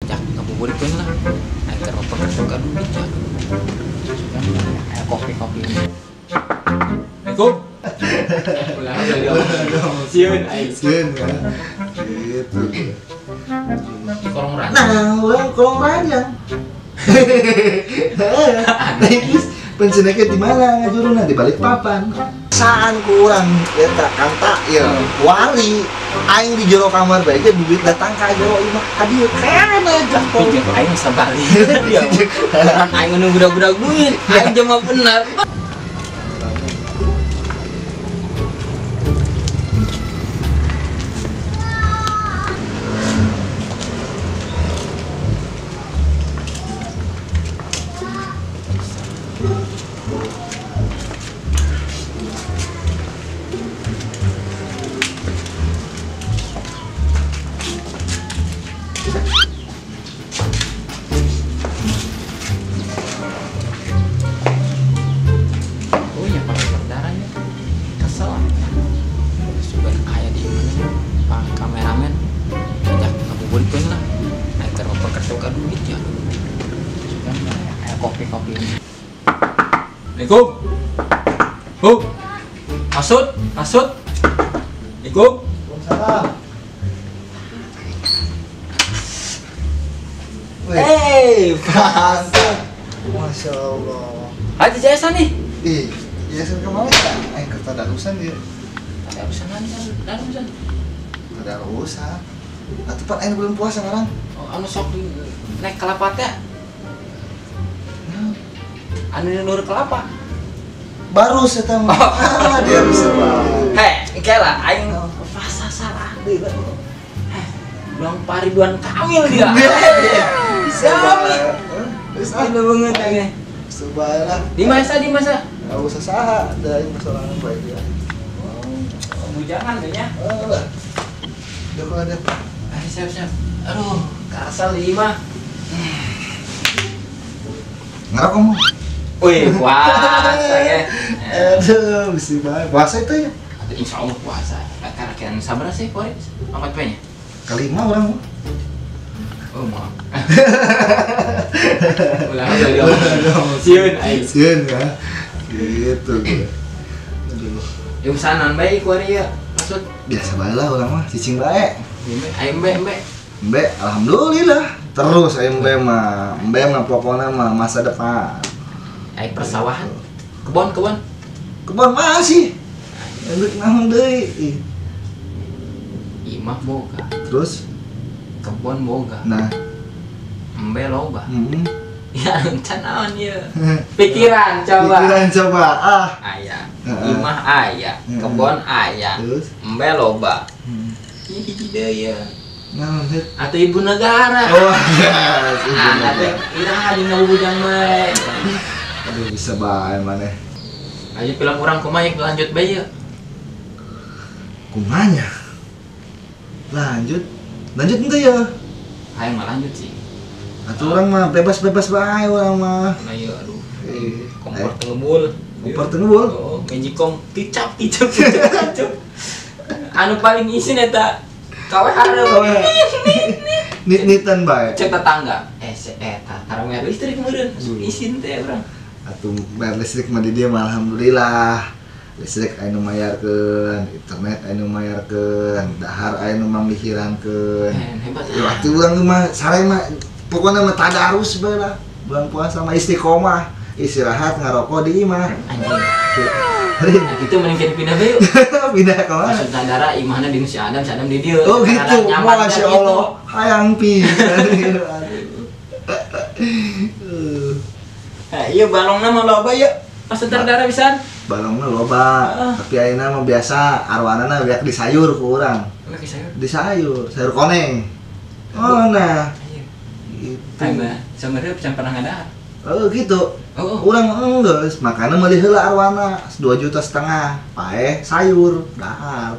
Ya, ngabuburit we lah. Aing keur memperkerjakan duit ya. Kayak kopi-kopi. Assalamualaikum. Ulah sieun aing. Sieun ya. Gitu. Di kolong ranjang. Nah, urang kolong ranjang. Terus pensiunnya di mana ngajuruna di balik papan. Saan ku urang eta Kang Takil wali aing di jero kamar bae ge duit datang ka jero imah ka dieu kene aja pikir aing sabali. Aing nu budak-budak duit, aing mah bener. Kopi-kopi. Assalamualaikum. Bu. Masud, Masud. Assalamualaikum. Waalaikumsalam. Hey, Masud. Masya Allah. Haji Jason nih. Ih, Jason kemana ya? Ke tadarusan dia. Tadarusan mana? Tadarusan. Tadarusan. Atuh pan aing belum puasa sekarang. Oh, anu sok naik kelapa teh. Anu nur kelapa. Baru saya mah. Ah, dia bisa banget. Hei, kela aing rasa salah deui. Heh, Bang Pariduan Kamil dia. Bisa banget. Wis ah banget aing. Subhanallah. Di masa di masa? Enggak usah saha, da aing sorangan bae dia. Oh, bujangan teh nya. Heeh. Udah ada. Ah, siap siap. Aduh, kasal ieu mah. Ngerokok mah. Wih, puasa ya. Aduh, mesti banget. Puasa itu ya? Insya Allah puasa. Kira-kira sabar sih, Kori? 4 P-nya? Kelima orang. Oh, maaf. Ulah, ulah. Sieun, aing. Sieun ya. Gitu. Aduh. Ya pesanan bae Kori ya. Maksud biasa bae lah orang mah, cicing bae. Aing embe, embe. Embe, alhamdulillah. Terus embe mah, embe mah pokoknya mah masa depan. Aing persawahan, kebon, kebon, kebon masih. Endek naon deui. Imah boga. Terus kebon boga. Nah, embe loba. Ya encan naon ieu. Pikiran coba. Pikiran coba. Ah. Aya. Imah aya, kebon aya. Terus embe loba. Hiji deui ya. Naon heuh? Atau ibu negara. Oh, yes, ibu negara. Iraha di ngabubujang bae. Aduh, bisa bae maneh. Ayo film urang kumaha yek lanjut bae yeuh. Kumanya? Lanjut. Lanjut henteu ya? Hayang mah lanjut sih. Atuh urang mah bebas-bebas bae urang mah. Nah ieu aduh. Kompor teu ngebul. Kompor teu ngebul? Oh, magicom kicap kicap kicap kicap. Anu paling isin eta kawe hareup. Nit-nitan bae. Cek tetangga. Eta tarang listrik meureun. Isin teh urang. Atuh bayar listrik mah di dieu mah alhamdulillah. Listrik aya nu mayarkeun, internet aya nu mayarkeun, dahar aya nu manglihirankeun. Hebat. Ya atuh urang mah sare mah pokona mah tadarus bae lah. Bulan puasa mah istiqomah, istirahat ngarokok di imah. Anjing. Nah, gitu mending pindah bae yuk. Pindah ka mana? Maksud Tandara imahna di si Adam, si Adam di dieu. Oh gitu. Masya Allah. Hayang pisan. Nah, iya balongna mah loba ya. Pas Tandara pisan. Balongna loba, tapi ayeuna mah biasa arwanana beak di sayur ku urang. Di sayur? Di sayur, sayur koneng. Oh nah. Gitu. Aing sebenarnya can pernah ngadahar. Oh gitu. Oh. Urang enggeus, makana meuli heula arwana 2,5 juta, paeh sayur, dahar.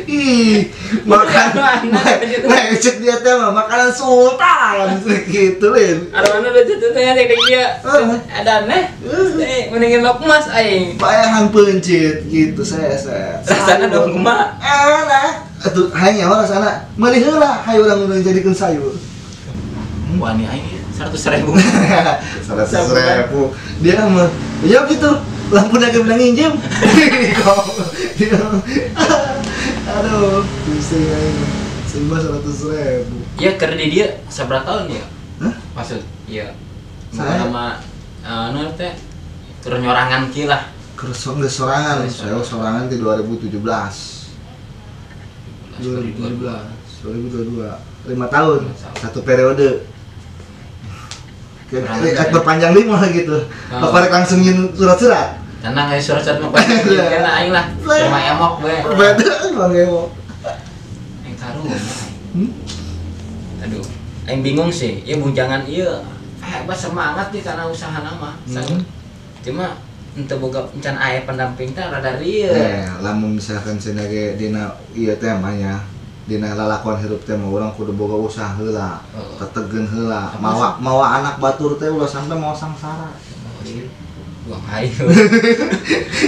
Ih, makan. Nah, cek dia teh mah makanan sultan gitu lin. Arwana udah teh teh dia. Ada aneh. Mendingin lok emas aing. Paehan pencit gitu saya. Rasana dong kumaha? Enak. Atuh hayang nyawa rasana meuli heula hayu urang nu jadikeun sayur. Wani aing 100.000. 100.000. Dia mah ya gitu. Lampu naga bilang injem. Aduh, pusing aing. Semua 100.000. Ya keur di dia sabaraha tahun ya? Hah? Maksud iya. Saya nama anu teh keur nyorangan kieu lah. Keur sorangan, saya sorangan di 2017. 2017, 2022, 5 tahun, satu periode. Kayak berpanjang 5 gitu. Bapak langsung nyin surat-surat. Tenang aja surat-surat mah karena aing lah. Cuma emok we. Betul, Bang emok. Aing karunya. Aduh, aing bingung sih. Ieu bujangan ieu hebat semangat nih karena usaha nama. Cuma ente boga encan aya pendamping teh rada rieu. Lamun misalkan cenah ge dina ieu teh mah nya, dina lalakon hirup teh mah urang kudu boga usaha heula, tetegeun heula, mawa anak batur teh ulah sampe mawa sangsara. Buang aing.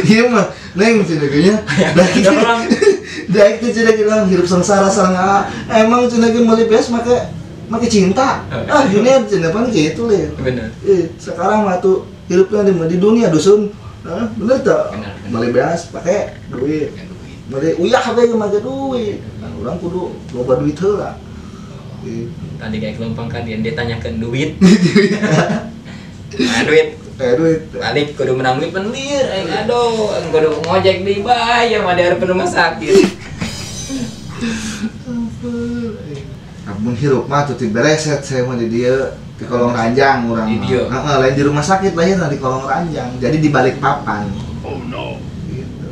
Ieu mah neng cenah ge nya. Daek teh cenah ge urang hirup sangsara sareng emang cenah ge meuli beas make cinta. Ah gini cenah pan kitu le. Bener. Sekarang mah tuh hidupnya di dunia dusun, bener tak? Beli beas pakai duit, beli uyah pakai make duit. Nah, orang kudu loba duit heula. Tadi kayak kelompong kan dia tanyakan duit. Nah, duit. Duit. Balik kudu menang duit penlir, aing aduh, aing kudu ngojek di bayam ada hareupeun rumah sakit. Amun hirup mah tuh bereset saya mah di dieu. Di kolong ranjang orang. Heeh, lain di rumah sakit lahirna di kolong ranjang. Jadi di balik papan. Oh no. Gitu.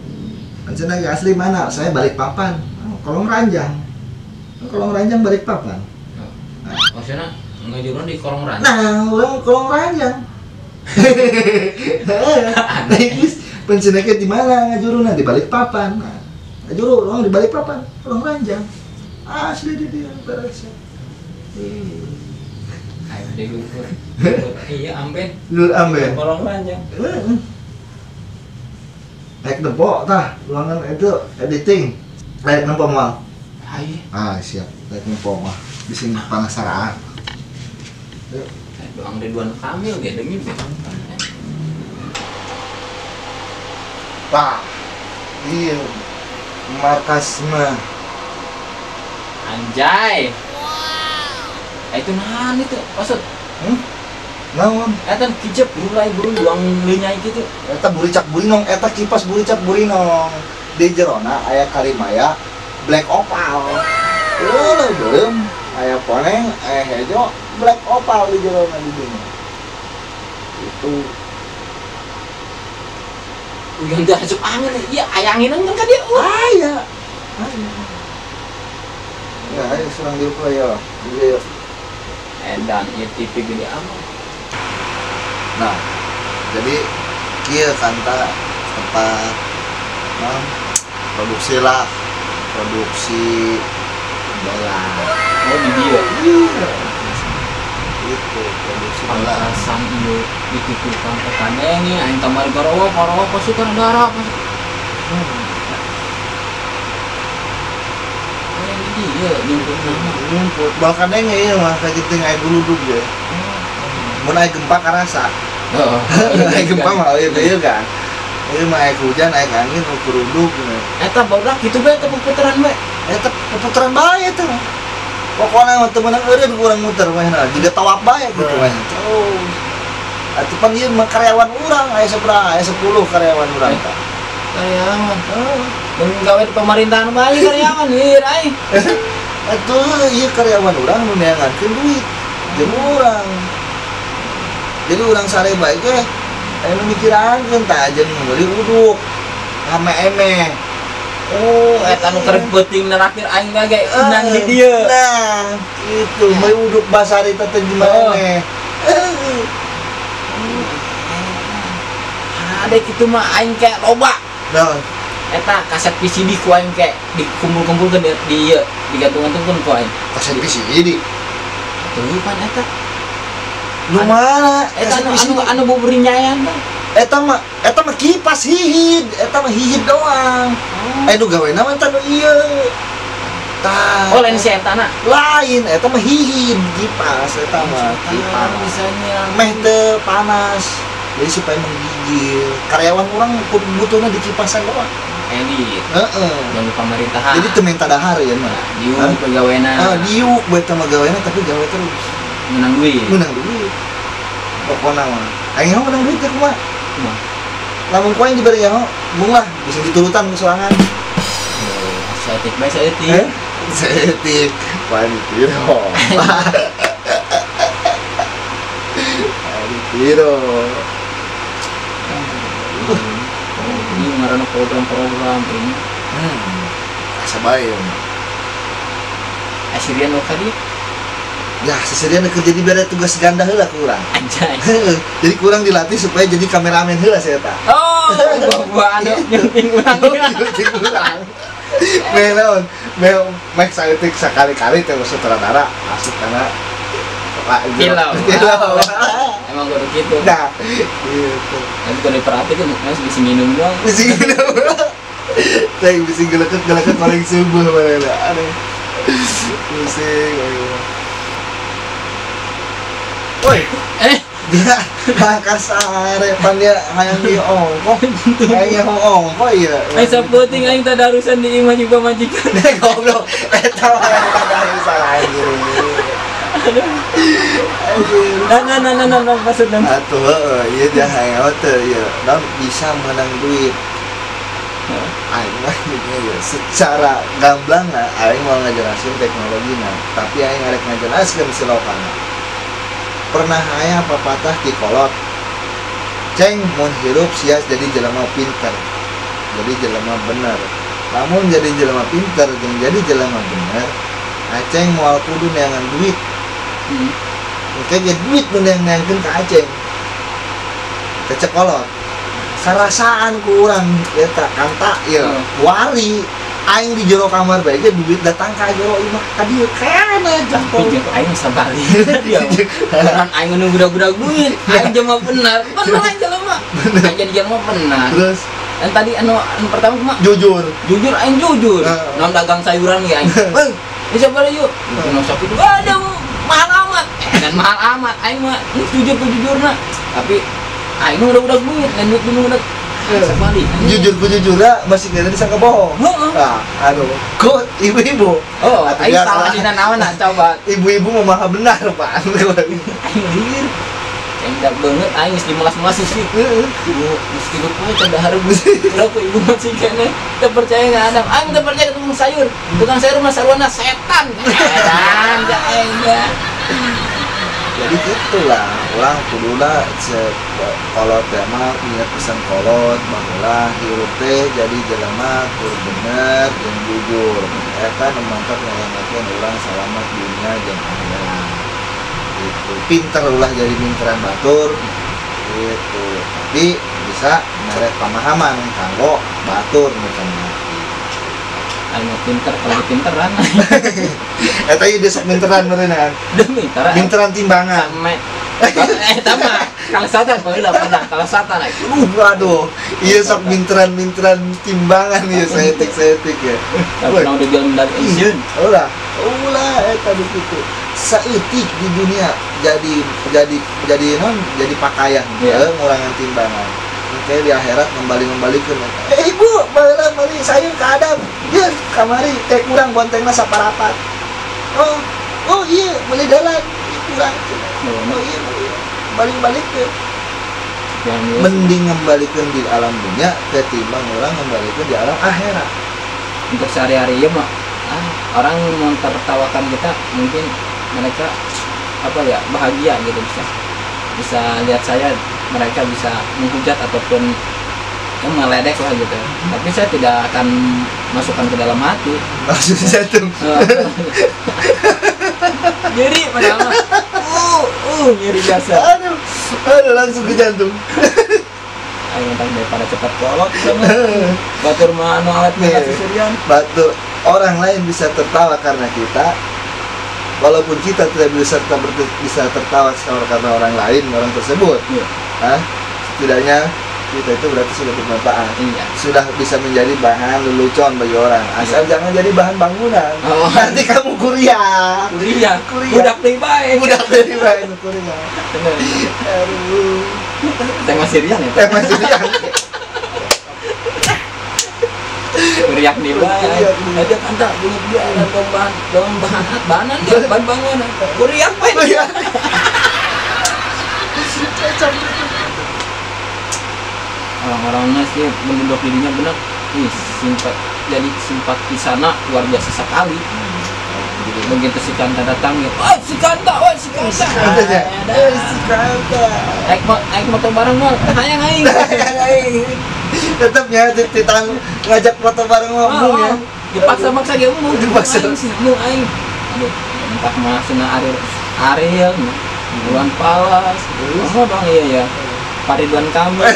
Anjeunna asli mana? Saya balik papan. Oh, kolong ranjang. Kolong ranjang balik papan. Nah. Maksudnya ngajurun di kolong ranjang. Nah, urang kolong ranjang. Nah, geus pencenna di mana ngajuruna di balik papan. Nah, ngajuru urang di balik papan, kolong ranjang. Asli di dia beres. Ayo di luhur. Iya amben. Luhur amben. Kolong ranjang. Rek nempo tah, ruangan itu editing. Rek nempo moal. Ayo. Ah, siap. Rek nempo mah. Bisi panasaraan. Doang Ridwan Kamil ge demi be. Wah. Iya. Markas mah. Anjay. Itu nahan itu, maksud? Naon? Eta kijep burulai burung buang leunyai gitu. Eta buricak burinong, eta kipas buricak burinong. Di jerona aya kalimaya black opal. Leuleung beureum, aya koneng, aya hejo, black opal di jerona di dinya. Itu. Udah teu asup angin, iya aya anginan kan ka dieu. Aya. Aya. Ya, ayo serang diukur ya. Iya. Edan ieu TV gede amat. Nah, jadi kieu kanta tempat nah, produksi lah, produksi bola. Oh, di dieu. Iya. Itu produksi bola. Pantasan ieu dititipkan ke kandenge aing kamari gorowo pasukan darah. Iya, nyumput nama. Nyumput. Bahkan denge ieu mah kayak aya guludug ge. Mun aya gempa karasa. Heeh. Aya gempa mah ieu kan. Ieu mah aya hujan, aya angin, guludug. Eta barudak kitu bae eta puputaran bae. Eta puputaran bae eta. Pokona mah teu meunang eureun ku urang muter mah jiga tawaf bae kitu mah. Terus. Atuh pan ieu mah karyawan urang aya sabaraha? Aya 10 karyawan urang tah. Karyawan. Heeh. Mun gawe di pemerintahan bae karyawan ieu aing. Atuh ieu karyawan urang nu neangankeun duit jeung urang. Jadi urang sare bae ge aya nu mikirankeun tah jeung meuli uduk ame-eme. Oh, eta nu keur peuting neraktir aing bae ge unang di dieu. Nah, kitu meuli uduk basari teh teh ame. Hade kitu mah aing kayak loba. Nah, eta kaset VCD ku aing kayak dikumpul-kumpulkeun di ieu, digantung-gantungkeun ku aing. Kaset VCD. Tuh pan eta. Nu mana? Eta anu bubur nyayan teh. Eta mah kipas hihid, eta mah hihid doang. Nu gawena mah eta nu ieu. Tah. Oh, lain si eta na. Lain eta mah hihin kipas eta mah kipas. Misalnya meh teu panas. Jadi supaya menggigil. Karyawan urang butuhna di kipasan doang. Elit. Heeh. Dan di pemerintahan. Jadi teu minta dahar ya mah. Diuk pegawena. Ah, diuk buat sama gawena tapi gawe terus. Menang duit. Menang duit. Pokona mah. Aing mah menang duit teh kumaha? Kumaha? Lamun ku aing dibere nyaho, mung lah bisa diturutan ku sorangan. Saeutik bae saeutik. Saeutik. Wani tiro. Wani tiro. Ini ngaranna program-program ini. Asa bae ya. Asirian nu ka dieu? Ya, seserian kerja di bere tugas ganda heula ku urang. Anjay. Jadi kurang dilatih supaya jadi kameramen heula saya eta. Oh, buah anu nyuting urang. Nyuting urang. Meh naon? Meh meh saeutik sakali-kali teh sutradara asup kana film. Emang kudu kitu. Nah, gitu. Tapi kudu diperhatikan, mas bisa minum doang. Bisa minum. Teh bisa geleket-geleket paling subuh mana. Aduh. Pusing. Woi, dia kasar, pan dia hayang di ongkoh, hayang ongkoh iya. Aing saputing aing tadarusan di imah juga majikan. Goblok, eta mah tadarusan anjir. Nah, nah, nah, nah, nah, maksudna. Atuh heeh, ieu dia hayang teh ieu. Naon bisa menang duit. Aing mah ya, secara gamblang aing mau ngajelasin teknologina, tapi aing arek ngajelaskeun si lokalna. Pernah aya papatah ti kolot, ceng mun hirup sia jadi jelema pinter, jadi jelema bener. Lamun jadi jelema pinter jeung jadi jelema bener, aceng moal kudu neangan duit. Engke ge duit nu neang-neangkeun ka aceng. Kecek kolot. Sarasaan ku urang eta Kang Takil, wari aing di jero kamar bae ge duit datang ka jero imah ka dieu kana tapi jeung aing sabalikeun dia. Orang aing nu budak-budak duit, aing jelema bener. Bener aing jelema. Aing jadi jelema bener. Terus dan tadi anu pertama kumaha? Jujur. Jujur aing jujur. Naon dagang sayuran ge aing. Bang, bisa balik yuk. Nu sakitu ada mahal amat. Dan mahal amat aing mah jujur ku jujurna. Tapi aing mah udah-udah duit, dan duit dulu udah sebalik. Jujur ku jujurna masih kena disangka bohong. Heeh. Nah, aduh. Kok ibu-ibu? Oh, aing salah dina naon nah coba. Ibu-ibu mah maha benar, Pak. Aing lieur. Aing dak beungeut aing geus dimelas-melas sih. Heeh. Ibu geus tilu poe can dahar geus. Ku ibu masih kene teu percaya ka Adam. Aing teu percaya tukang sayur. Tukang sayur mah sarwana setan. Setan da aing da. Jadi gitulah, orang kuduna kolot teh mah ingat pesan kolot baheula hirup teh jadi jelema kur bener jeung jujur. Eta nu mantap ngayangakeun urang salamat dunia jeung akhirat. Gitu. Pinter ulah jadi minteran batur gitu. Tapi bisa mere pemahaman kanggo batur nu can ngerti. Aing mah pinter kalau pinteran. Eta ieu desek minteran meureunaan. Minteran. Minteran timbangan. Eta mah kalesatan baheula pernah kalesatan aing. Aduh, ieu sok minteran-minteran timbangan ieu saeutik-saeutik ya. Tapi udah jalan dari izin. Ulah, ulah eta di kitu. Saeutik di dunia jadi non jadi pakaian yeah. Ngurangan timbangan. Engke di akhirat ngembali-ngembalikeun. Ibu, baheula meuli sayur ka Adam. Ieu kamari teh kurang bontengna saparapat. Oh, oh iya meuli dalan kurang. Oh iya meuli balik-balikeun. Mending ngembalikeun di alam dunia ketimbang orang ngembalikeun di alam akhirat. Untuk sehari-hari ya mah orang mentertawakan kita mungkin mereka apa ya bahagia gitu bisa lihat saya mereka bisa menghujat ataupun ya, meledek lah gitu. Tapi saya tidak akan masukkan ke dalam hati. Langsung jantung. Nyeri padahal. Nyeri biasa. Aduh, aduh langsung ke jantung. Ayo mentang daripada cepat kolot sama. Batur mah anu alat seserian. Batur orang lain bisa tertawa karena kita. Walaupun kita tidak bisa tertawa karena orang lain, orang tersebut. Iya. Hah? Setidaknya Kita itu berarti sudah bermanfaat. Iya. Sudah bisa menjadi bahan lelucon bagi orang. Asal jangan jadi bahan bangunan. Oh. Nanti kamu kuliah. Kuliah. Budak deui bae. Budak deui bae nu kuliah. Bener. Aduh. Tema Sirian ya. Tema Sirian. Kuriak nih bae. Ada kanta budak dia ada bahan bahan dia bahan bangunan. Kuriak bae. Kuriak. Orang-orangnya sih penduduk dirinya bener, ih jadi simpatisana luar biasa sekali. Jadi begitu si Kanta datang ya, wah si Kanta, wah si Kanta, si Kanta. Naik motor bareng mal, hayang aing. Tetapnya ditang ngajak foto bareng ngomong ya. Dipaksa-maksa ge umum, dipaksa mung aing. Aduh, entah mah cenah Ariel, Iwan Palas, oh bang iya ya. Pak Ridwan Kamil.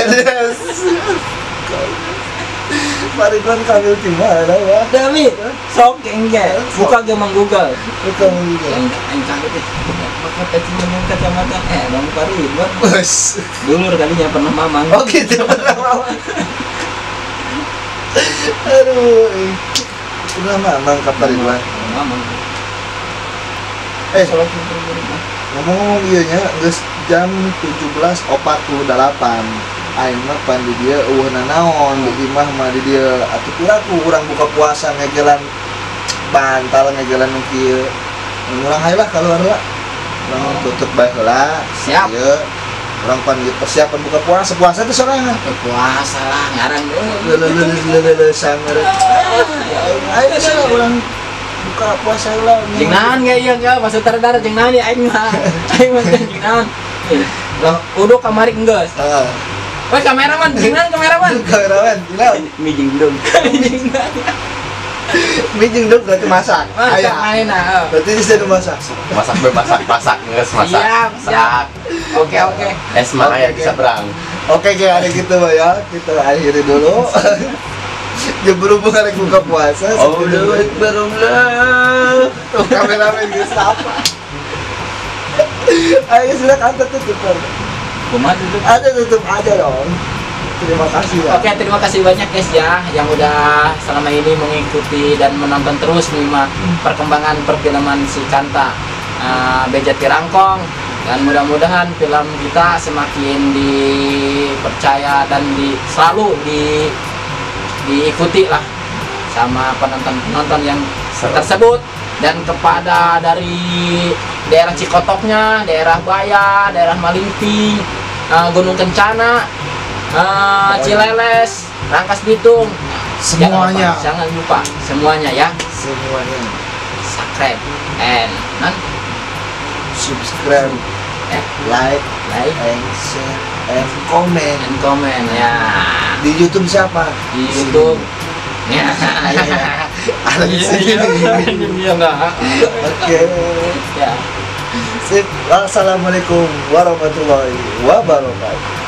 Pak Ridwan Kamil di mana, Pak? Demi, sok engge. Buka ge mang Google. Buka Google. Aing kaget deh. Pakai peci dengan kacamata. Bang Pak Ridwan. Dulur kalinya pernah mamang. Oh gitu, pernah mamang. Aduh. Pernah mamang ke Pak Ridwan. Mamang. Ngomong-ngomong ieu nya geus jam 17.48. Aing mah pan di dieu eueuh nanaon di imah mah di dieu atuh piraku urang buka puasa ngegelan bantal ngegelan nu kieu. Urang hayu lah kaluar lah. Urang tutup bae heula. Siap. Ieu urang pan ieu persiapan buka puasa. Puasa teh sorangan. Puasa lah ngarang leuleuleuleuleuh sangar. Ayo sih urang buka puasa lah. Jeung naon ge ieu ge maksud tardar jeung naon ya aing mah. Aing mah jeung naon. Lah udah kamari enggeus. Heeh. Woi kameraman, jeung naon kameraman? Kameraman, gila. Mie jeung dog. Mie jeung dog berarti masak. Masak ayeuna. Berarti bisa dimasak. Masak be masak, masak geus masak. Siap, siap. Oke, oke. Es mah aya di sabrang. Oke, kayak ada gitu ya. Kita akhiri dulu. Ya berhubung hari buka puasa. Oh, berumlah. Tuh kameramen geus apa? Ayo sudah kantor tutup. Kumaha tutup? Ada tutup aja dong. Terima kasih ya. Oke, terima kasih banyak guys ya yang udah selama ini mengikuti dan menonton terus nih perkembangan perfilman si Kanta Beja Ti Rangkong, dan mudah-mudahan film kita semakin dipercaya dan selalu diikuti lah sama penonton-penonton yang tersebut, dan kepada dari daerah Cikotoknya, daerah Baya, daerah Malingping, Gunung Kencana, Cileles, Rangkas Bitung, semuanya. Jangan lupa semuanya ya. Semuanya. Subscribe and subscribe, like, and share, and comment. And comment ya. Di YouTube siapa? Di YouTube. Ya. Ada di sini. Iya enggak. Oke. Ya. Sip. Wassalamualaikum warahmatullahi wabarakatuh.